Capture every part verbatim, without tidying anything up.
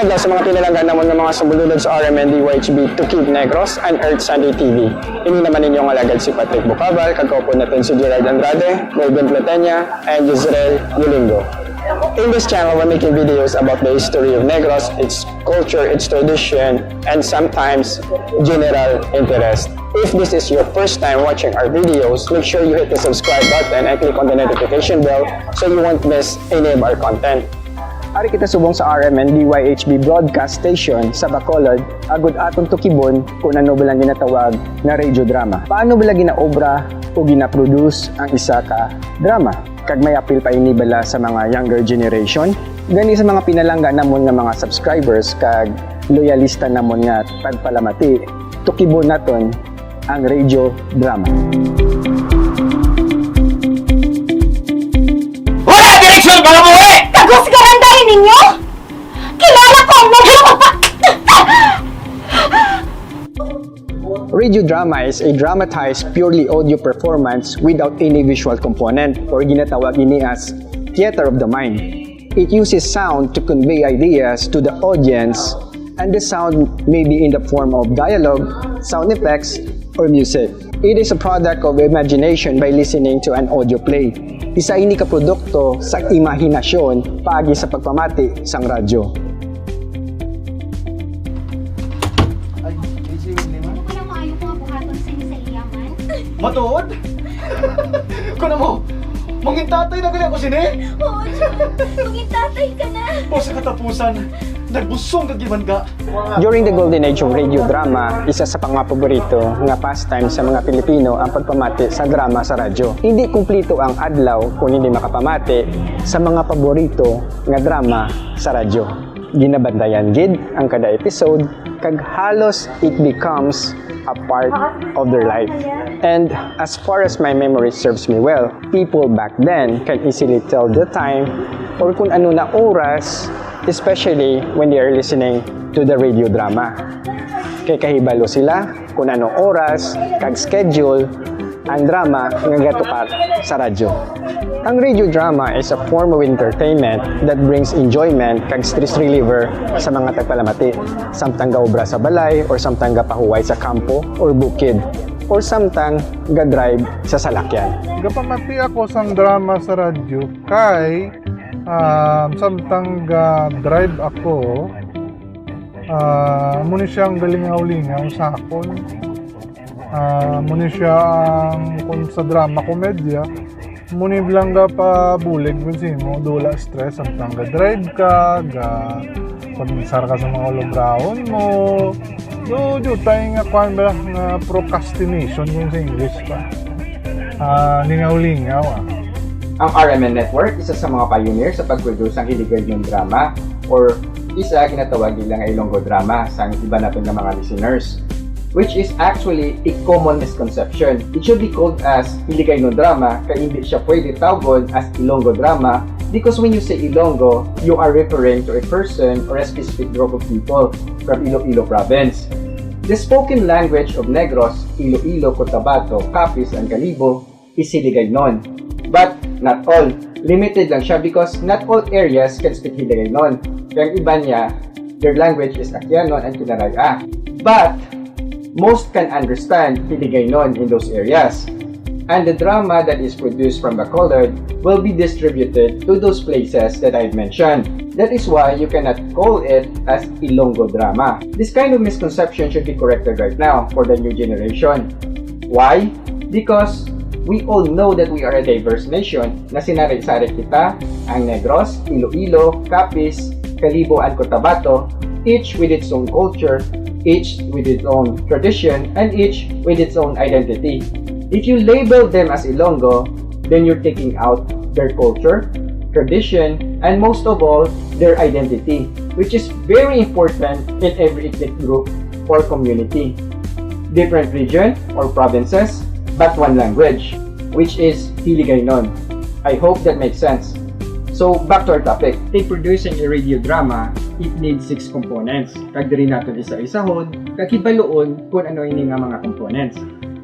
Hello sa mga pinalangga namon nga mga sumulod sa R M N D Y H B Tukib Negros and Earth Sunday T V. Ini naman ninyo nga alagad si Patrick Bucabal, kag kaupod naton si Gerard Andrade, Raven Platenia, and Jezreel Yulingo. In this channel, we're making videos about the history of Negros, its culture, its tradition, and sometimes general interest. If this is your first time watching our videos, make sure you hit the subscribe button and click on the notification bell so you won't miss any of our content. Ari kita subong sa R M N D Y H B broadcast station sa Bacolod, agud aton tukibon kung ano bala ginatawag nga radio drama. Paano bala ginaobra o ginaproduce ang isa ka drama? Kag may apil pa ini bala sa mga younger generation? Gani sa mga pinalangga namon nga mga subscribers kag loyalista namon nga tagpalamati, tukibon naton ang radio drama. Wala direksyon, mga buhi! Kagusgaran dahil ninyo? Kilala ko ang mga papa... Radio drama is a dramatized, purely audio performance without any visual component, or ginatawag ini as theater of the mind. It uses sound to convey ideas to the audience, and the sound may be in the form of dialogue, sound effects, or music. It is a product of imagination by listening to an audio play. Isa ini ka produkto sa imahinasyon paagi sa pagpamati sang radyo. Ay, busy with lima. Ano ko lang maayo ko nga buhaton sa inyo sa iya man? Matuod? Kuna mo, mangin tatay na gali ako sini? Oo, Jun. Mangin tatay ka na. O sa katapusan, nagbusong kag gibangga. During the golden age of radio drama, isa sa pang mga paborito nga pastime sa mga Pilipino ang pagpamati sa drama sa radyo. Hindi kumplito ang adlaw kung hindi makapamati sa mga paborito nga drama sa radyo. Ginabantayan gid ang kada episode, kag halos it becomes a part of their life. And as far as my memory serves me well, people back then can easily tell the time or kung ano na oras, especially when they are listening to the radio drama. Kay kahibalo sila kung anong oras kag schedule ang drama nga gatukar sa radyo. Ang radio drama is a form of entertainment that brings enjoyment kag stress reliever sa mga tagpalamati, samtang gaobra sa balay or samtang gapahuway sa kampo or bukid, or samtang ga-drive sa salakyan. Gapamati ako sang drama sa radyo kay, ah, samtang ga-drive ako, ah, amo ni siya ang galingaw-lingaw sa akon. Ah, amo ni siya ang, kung sa drama, komedya, amo ni lang gapabulig man sa imo, daw wala stress, samtang ga-drive ka, ga, pag-answer ka sa mga ulubrahon mo. So, diutay nga kuan ba, nga procrastination kung sa English pa. Ah, lingaw-lingaw, ah. Ang R M N Network, isa sa mga pioneer sa pag-produce sang Hiligaynon drama, or isa ginatawag nila nga Ilonggo drama sang iba naton nga mga listeners, which is actually a common misconception. It should be called as Hiligaynon drama, kay hindi siya pwede tawgon as Ilonggo drama, because when you say Ilonggo, you are referring to a person or a specific group of people from Iloilo province. The spoken language of Negros, Iloilo, Cotabato, Capiz, and Kalibo is Hiligaynon. But not all. Limited lang siya because not all areas can speak Hiligaynon. Kay ang iban niya, their language is Aquianon and Kinaray-a. But most can understand Hiligaynon in those areas. And the drama that is produced from Bacolod will be distributed to those places that I mentioned. That is why you cannot call it as Ilonggo drama. This kind of misconception should be corrected right now for the new generation. Why? Because we all know that we are a diverse nation, nga sinari-sari kita, ang Negros, Iloilo, Capiz, Kalibo, and Cotabato, each with its own culture, each with its own tradition, and each with its own identity. If you label them as Ilonggo, then you're taking out their culture, tradition, and most of all, their identity, which is very important in every ethnic group or community. Different region or provinces, but one language, which is Hiligaynon. I hope that makes sense. So, back to our topic. In producing a radio drama, it needs six components. Kag diri naton isa-isahon, kag hibaluon kung ano ini nga mga components.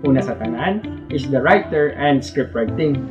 Una sa tanan is the writer and script writing.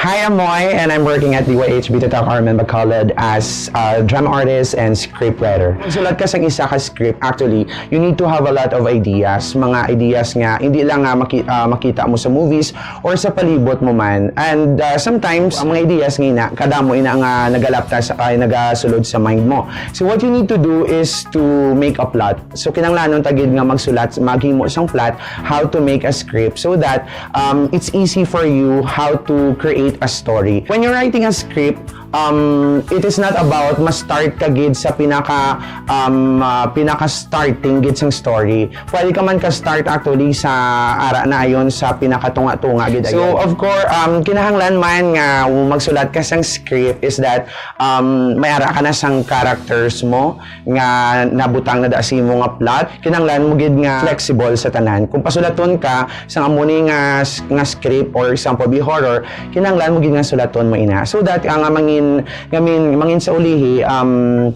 Hi, I'm Moy, and I'm working at D Y H B Tatak Armin Bacolod as a drama artist and script writer. Magsulat ka sang isa ka script, actually, you need to have a lot of ideas, mga ideas nga hindi lang nga maki- ah, makita mo sa movies or sa palibot mo man. And uh, sometimes, ang mga ideas nga ina, kadamo ina nga nagalapta sa, ay nagasulod sa mind mo. So what you need to do is to make a plot. So kinahanglanon ta gid nga magsulat, maghimo sang plot, how to make a script so that um, it's easy for you how to create a story. When you're writing a script, um, it is not about ma-start ka gid sa pinaka um, uh, pinaka starting gid sang story. Pwede ka man ka start actually sa ara na ayon sa pinakatunga-tunga gid. So ayon, of course, um, kinahanglan man nga magsulat ka sang script is that um, may ara ka na sang characters mo nga nabutang na da sa imo nga plot. Kinahanglan mo gid nga flexible sa tanan. Kung pasulaton ka sang amo ni nga s- nga script, or example be horror, kinahanglan mo gid nga sulaton mo ina so that ang nga mangin nga min, mangin sa ulihi um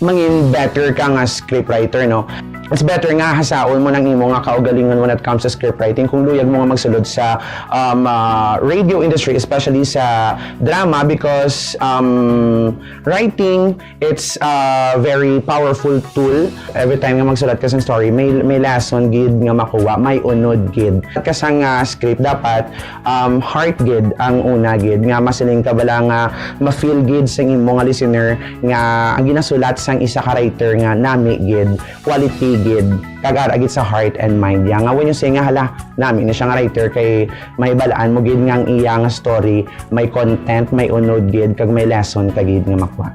mangin better ka nga script writer, no? It's better nga hasaon mo nang imo nga kaugalingon when it comes to script writing kung luyag mo nga magsulod sa um, uh, radio industry, especially sa drama, because um, writing, it's a very powerful tool. Every time nga magsulat ka sa story, may may lesson gid nga makuha, may unod gid. Ka sang uh, script, dapat um, heart gid ang una gid, nga masiling ka bala nga ma-feel gid sang imo nga listener nga ang ginasulat sang isa ka writer nga nami gid, quality gid, kag ara gid sa heart and mind niya. Nga when you say nga, "Hala, nami na siya nga writer," kay may balaan mo gid nga ang iya nga story may content, may unod gid, kag may lesson ka gid nga makuha.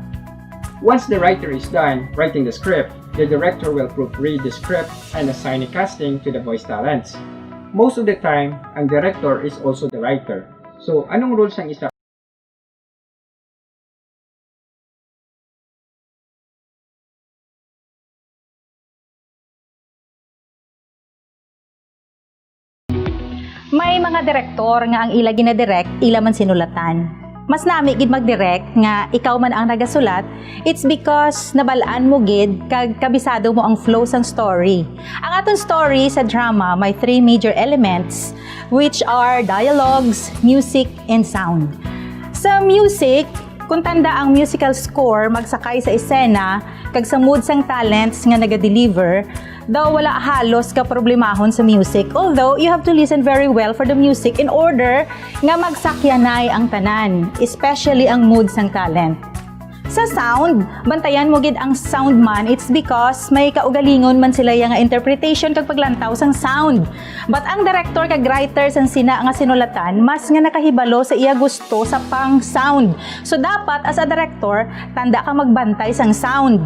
Once the writer is done writing the script, the director will proofread the script and assign a casting to the voice talents. Most of the time, ang director is also the writer. So, anong role sang isa? May mga direktor nga ang ila ginadirect, ila man sinulatan. Mas nami gid magdirect nga ikaw man ang nagasulat, it's because nabal-an mo gid kag kabisado mo ang flow sang story. Ang aton story sa drama may three major elements, which are dialogues, music, and sound. Sa music, kung tanda ang musical score magsakay sa esena kag sa mood sang talents nga nagadeliver, daw wala halos ka problemahon sa music. Although, you have to listen very well for the music in order nga magsakyanay ang tanan, especially ang mood sang talent. Sa sound, bantayan mo gid ang sound man, it's because may kaugalingon man sila iya nga interpretation kag paglantaw sang sound. But ang director kag writer sang sina nga sinulatan mas nga nakahibalo sa iya gusto sa pang sound. So dapat as a director, tanda ka magbantay sang sound.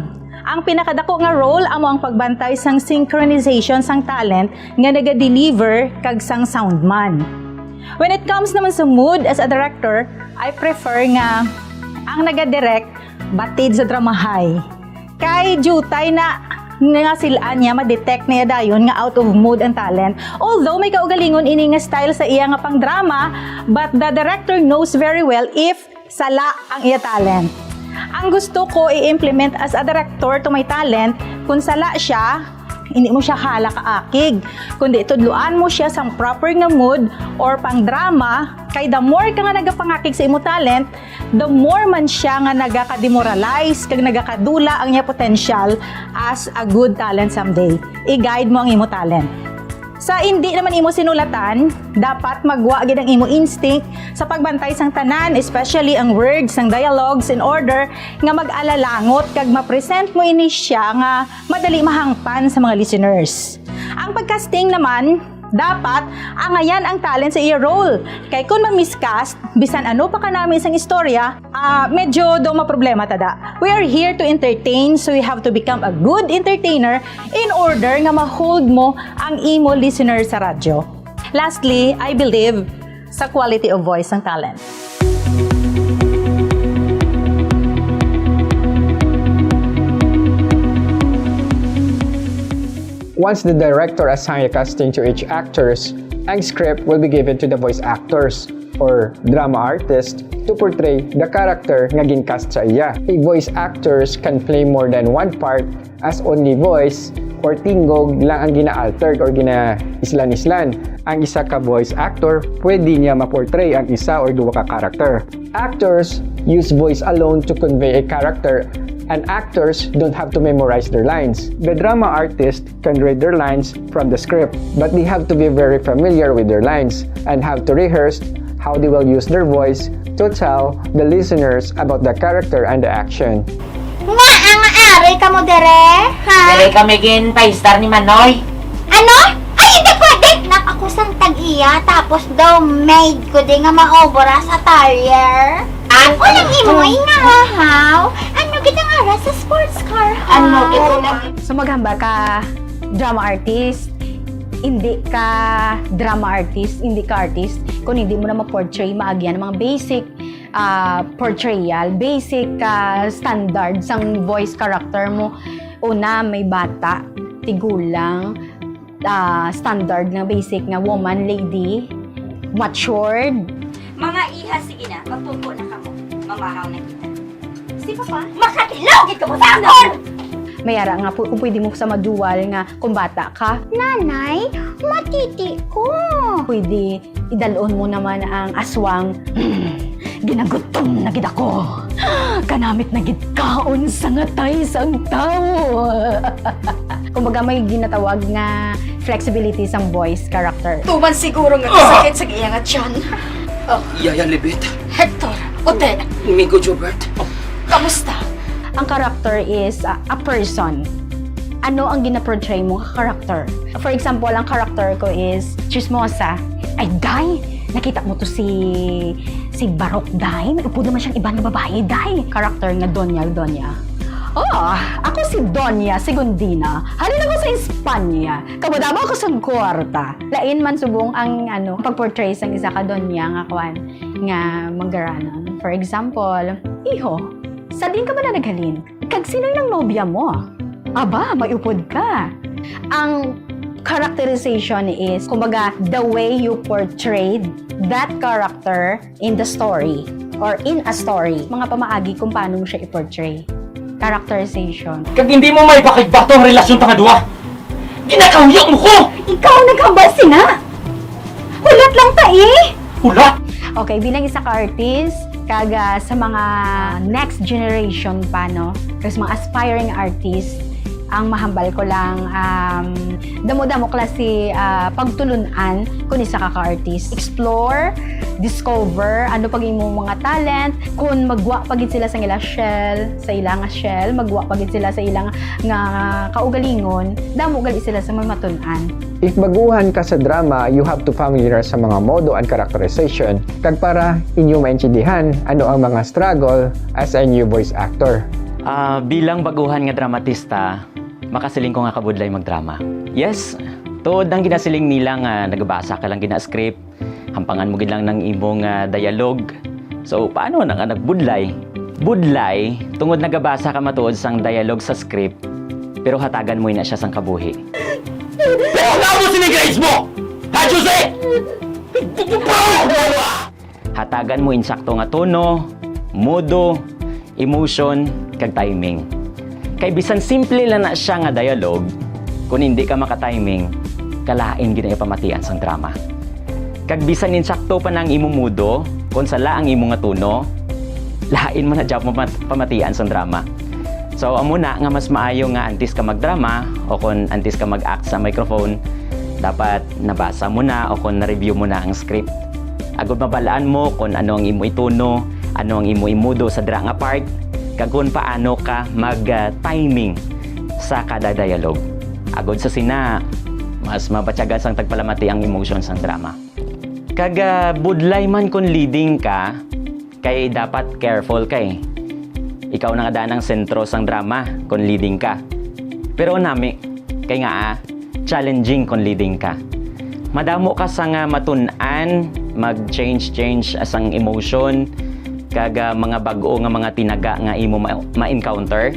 Ang pinakadako nga role amo ang pagbantay sang synchronization sang talent nga naga-deliver kag sang soundman. When it comes naman sa mood as a director, I prefer nga ang naga-direct batid sa dramahay. Kay diutay na nga sil-an niya ma-detect niya dayon nga out of mood ang talent. Although may kaugalingon ini nga style sa iya nga pang-drama, but the director knows very well if sala ang iya talent. Ang gusto ko i-implement as a director to my talent, kung sala siya, hindi mo siya hala kaakig, kundi tudloan mo siya sang proper nga mood or pang-drama, kay the more ka nga nagapangakig sa imo talent, the more man siya nga nagaka-demoralize kag nagakadula ang iya potential as a good talent someday. I-guide mo ang imo talent. Sa indi naman imo sinulatan, dapat magwa gid ang imo instinct sa pagbantay sang tanan, especially ang words, ang dialogues, in order nga mag-alalangot kag ma-present mo ini siya nga madali mahangpan sa mga listeners. Ang pag-casting naman, dapat angayan ang talent sa iya role. Kay kung ma-miscast, bisan ano pa kanami sang istorya, ah, medyo daw maproblema ta da. We are here to entertain, so you have to become a good entertainer in order nga ma-hold mo ang imo listener sa radyo. Lastly, I believe sa quality of voice sang talent. Once the director assign a casting to each actors, ang script will be given to the voice actors or drama artist to portray the character nga gincast sa iya. A voice actors can play more than one part as only voice or tingog lang ang gina-alter or gina-islan-islan. Ang isa ka voice actor, pwede niya ma-portray ang isa or duha ka character. Actors use voice alone to convey a character, and actors don't have to memorize their lines. The drama artist can read their lines from the script, but they have to be very familiar with their lines and have to rehearse how they will use their voice to tell the listeners about the character and the action. Nga ang ari ka mo dere, ha? Dili kami ginpaistar ni Manoy. Ano? Ay, hindi pwede! Nak, ako sang tag-iya, tapos daw maid ko di nga maobra sa tire. An- Walang imoy nga hahaw. Ano gid ang ara sa sports car, ha? Ano ito na? So maghambal ka drama artist, hindi ka drama artist, hindi ka artist kung hindi mo na ma-portray maagi ang mga basic ah, portrayal, basic ah, standard sang voice character mo. Una, may bata, tigulang, ah, standard nga basic nga woman, lady, matured. Mga iha, sige na, magpungko na kamo. Mamahaw na kita. Si Papa, makatilaw gid ka mo sa akon! May ara nga pu- kung pwede mo sa madual nga kung bata ka, Nanay, matiti ko. Pwede idalon mo naman ang aswang. Ginagutom na gid ako. Kanamit na gid kaon sa ngatay sang tawo. Kumbaga may ginatawag nga flexibility sang voice character. Tuman siguro nga kasakit sa iya nga tiyan. Yaya Libit, Hector, Ote, Migo Jobert. Kamusta? Ang character is a, a person. Ano ang ginaportray mo nga character? For example, ang character ko is chismosa. Ay, day! Nakita mo to si si Barok, day? May upod naman siyang iban nga babae, day! Character nga Doña, Doña. Oh, ako si Doña Segundina. Halin ako sa Espanya. Kamadama ako sa kwarta. Lain man subong ang ano, pag-portray sang isa ka doña nga kwan, nga manggaranon. For example, iho, sa din ka ba na naghalin? Kag sino yung nobya mo? Aba, may upod ka. Ang characterization is, kumbaga, the way you portrayed that character in the story or in a story. Mga pamaagi kung paano mo siya i-portray. Characterization. Kag hindi mo may pakigbato ang relasyon ta nga duwa. Ginakahuyak mo ko! Ikaw naghambal sina! Hulat lang ta eh! Hulat! Okay, bilang isa ka artist, kag ah, sa mga next generation pa, no? Kag sa mga aspiring artist, ang mahambal ko lang, um, damo-damo klase ah, pagtulun-an kung isa ka ka-artist. Explore, discover, ano pag imong mga talent, kung magwa pa gid sila sa ila shell, sa ila nga shell, magwa pa gid sila sa ila nga kaugalingon, damo gali sila sa may matun-an. If baguhan ka sa drama, you have to familiar sa mga modo and characterization, kag para inyo maintindihan ano ang mga struggle as a new voice actor. Ah, bilang baguhan nga dramatista, makasiling ko nga kabudlay magdrama. Yes, tuod ang ginasiling nila nga nagbasa ka lang gina script, hampangan mo gid lang ng imong ah, dialogue. So, paano na nga nagbudlay? Budlay, tungod nagabasa ka matuod sang dialogue sa script, pero hatagan mo ina siya sang kabuhi. Pero kamo sining grades mo! Ha, Jose? Bro! Hatagan mo insakto nga tono, modo, emotion, kag timing. Kay bisan simple lang na siya nga dialogue, kung hindi ka maka-timing, kalain gid ang ipamatian sang drama. Kag bisan insakto pa na ang imo modo, kung sala ang imo nga tono, lain man na job mo mat- pamatian sang drama. So, amo na nga mas maayo nga antes ka magdrama o kung antes ka mag-act sa microphone, dapat nabasa mo na o kung na-review mo na ang script. Agud mabalaan mo kung ano ang imo itono, ano ang imo imudo sa dira nga part, kag kung paano ka mag-timing sa kada dialogue. Agud sa sina, mas mabatyagan sang tagpalamati ang emotion sang drama. Kag ah, budlay man kung leading ka, kay dapat careful kay ikaw na nga daan ang sentro sang drama kung leading ka. Pero nami, kay nga ah, challenging kung leading ka. Madamo ka sa nga matun-an, mag-change-change sang emotion, kag ah, mga bag-o nga mga tinaga nga imo ma- ma-encounter.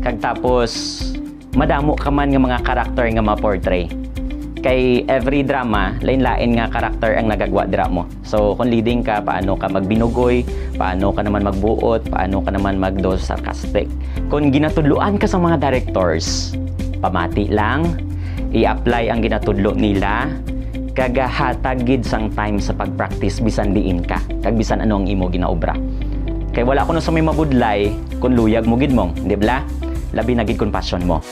Kag tapos, madamo ka man nga mga karakter nga ma-portray. Kay every drama, lain-lain nga karakter ang nagagwa dira mo. So, kung leading ka, paano ka magbinugoy, paano ka naman magbuot, paano ka naman magdo sarcastic. Kung ginatudloan ka sa mga directors, pamati lang, i-apply ang ginatudlo nila, Kagahatag gid sang time sa pag-practice bisan diin ka, kag bisan ano ang imo ginaobra. Kay wala kuno sa may mabudlay kung luyag mo gid mong, di bala? Labi na gid kung passion mo.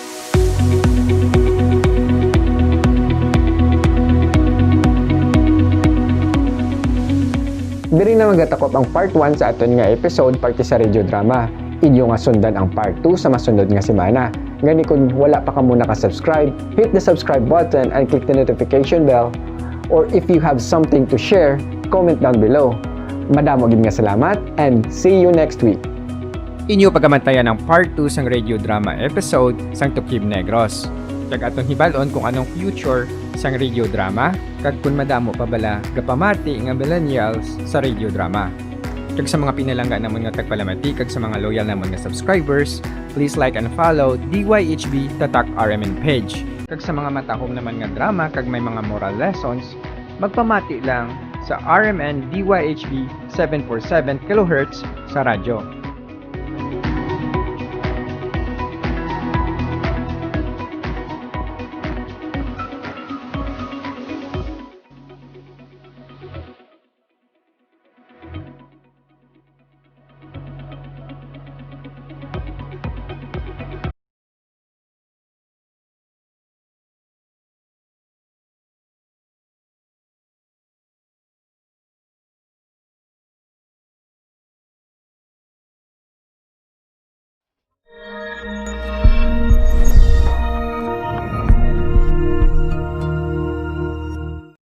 Diri na magatakop ang part one sa aton nga episode parte sa radio drama. Inyo nga sundan ang part two sa masunod nga semana. Gani, kung wala pa kamo naka-subscribe, hit the subscribe button and click the notification bell. Or if you have something to share, comment down below. Madamo gid nga salamat and see you next week. Inyo pagamantayan ang part two sang radio drama episode sang Tukib Negros. Kag aton hibalon kung anong future sang radio drama kag kun madamo pa bala gapamati nga millennials sa radio drama. Kag sa mga pinalangga namon nga tagpalamati kag sa mga loyal namon nga subscribers, please like and follow D Y H B Tatak R M N page. Kag sa mga matahom naman nga drama kag may mga moral lessons, magpamati lang sa R M N D Y H B seven four seven kilohertz sa radyo.